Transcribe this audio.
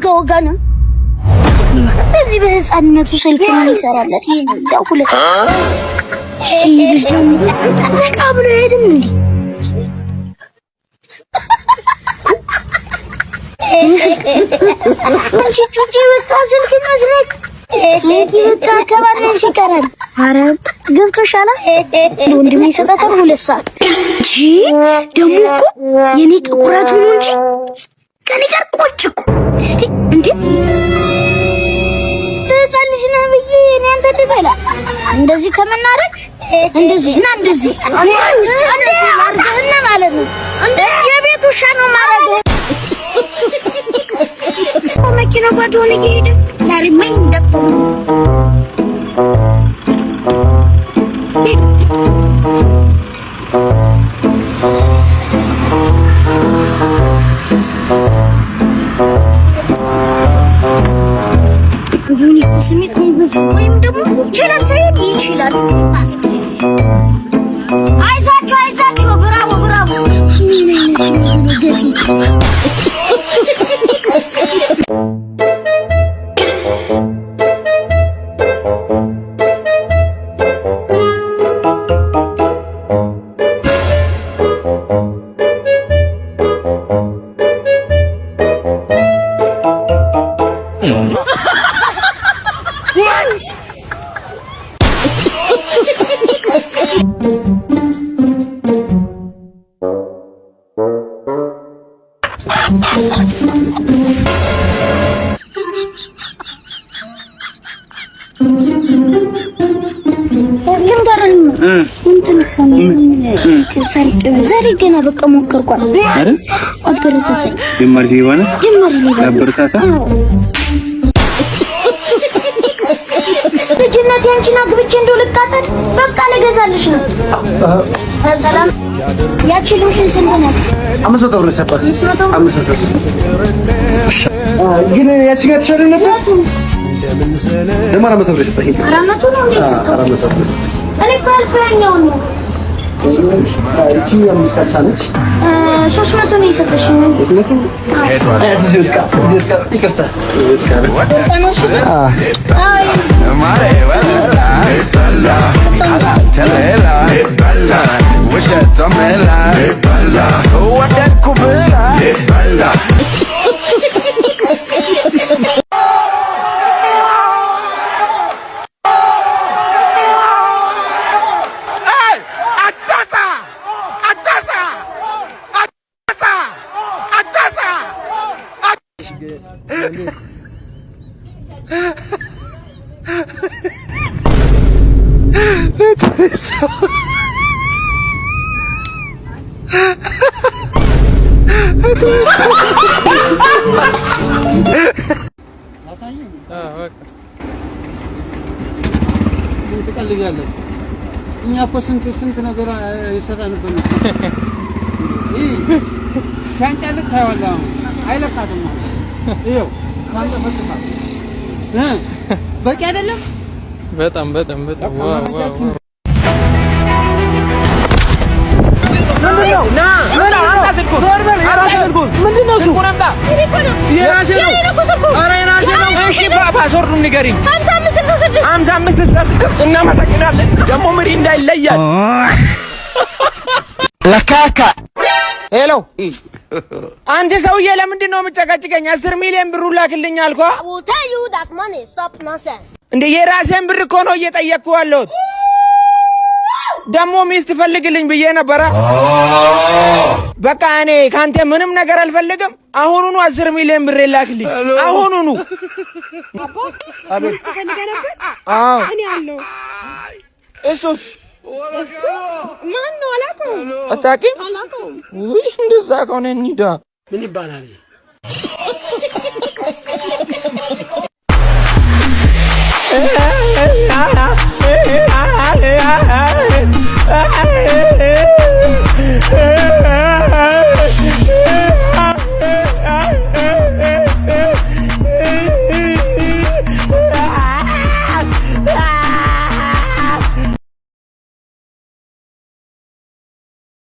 ወጋ ወጋ ነው። በዚህ በህፃንነቱ ስልክ ምን ይሰራለት? ይሄ ነው ሁለት ልጅ ደግሞ ነቃ ብሎ አይሄድም እንዴ? አንቺ ጩጬ በቃ ስልክ መስረቅ እንኪ በቃ ከባነሽ ይቀራል። ኧረ ገብቶሻል። ወንድሜ ይሰጣታል 2 ሰዓት እንጂ ደግሞ እኮ የኔ ጥቁረት ሆኖ እንጂ ከኔ ጋር ቆጭ እኮ እስቲ እንዴ ህፃን ልጅ ነህ ብዬ እኔ አንተ ልበላ እንደዚህ ከምናደርግ እንደዚህ እና እንደዚህ እንዴ አድርገህና ማለት ነው። እንዴ የቤት ውሻ ነው ማረገው። መኪና ጓደውን እየሄደ ዛሬ ምን እንደቆመ ስሜ ኮንጎ ወይም ደግሞ ይችላል ሳይሆን ይችላል። አይዟችሁ አይዟችሁ፣ ብራቮ ብራቮ። ምን አይነት ገፊ ዛሬ ገና በቃ ሞከርኳት አይደል? አበረታታኝ። ጀማሪ ሌባ ነህ? ጀማሪ ሌባ አበረታታ። ልጅነት ያንቺን አግብቼ እንደው ልቃጠል። በቃ ልገዛልሽ ነው። ሰላም። ያቺ ሎሽን ስንት ናት? 500 ብር ነች አባት። 500 ግን ያቺ ጋር ትሻለኝ ነበር። ደግሞ 400 ብር የሰጠኸኝ 400 ነው እንዴ? 400 ብር የሰጠኸኝ። እኔ እኮ ያልኩህ ያኛውን ነው። ይቺ 550 ነች። 300 ነው የሰጠሽኝ። 300 እዚህ ወድቃ እዚህ ወድቃ ይቅርታ ወድቃ ነው። ትቀልጃለች። እኛ እኮ ስንት ስንት ነገር የሰራንበት ነው። ይህ ሲያንጫልቅ ታየዋለህ። አሁን አይለቃትም። አሁን ይኸው ሲያንጠፈጥፋት በቂ አይደለም። በጣም በጣም በጣም wow wow። Password ኡን ንገሪኝ። 5566። እናመሰግናለን። ደግሞ ሚሪንዳ ይለያል። ለካካ Hello፣ አንተ ሰውዬ ለምንድን ነው የምጨቀጭቀኝ? 10 ሚሊዮን ብሩ ላክልኝ አልኳ። እንደ የራሴን ብር እኮ ነው እየጠየቅኩ ያለሁት። ደግሞ ሚስት ፈልግልኝ ብዬ ነበረ። በቃ እኔ ከአንተ ምንም ነገር አልፈልግም። አሁኑኑ 10 ሚሊዮን ብር ላክልኝ። አሁኑኑ። አቤት። አዎ እሱስ እሱ ማን ነው? አላውቀውም። አታውቂም? አላውቀውም። ውይ እንደዛ ከሆነ እንሂዳ። ምን ይባላል?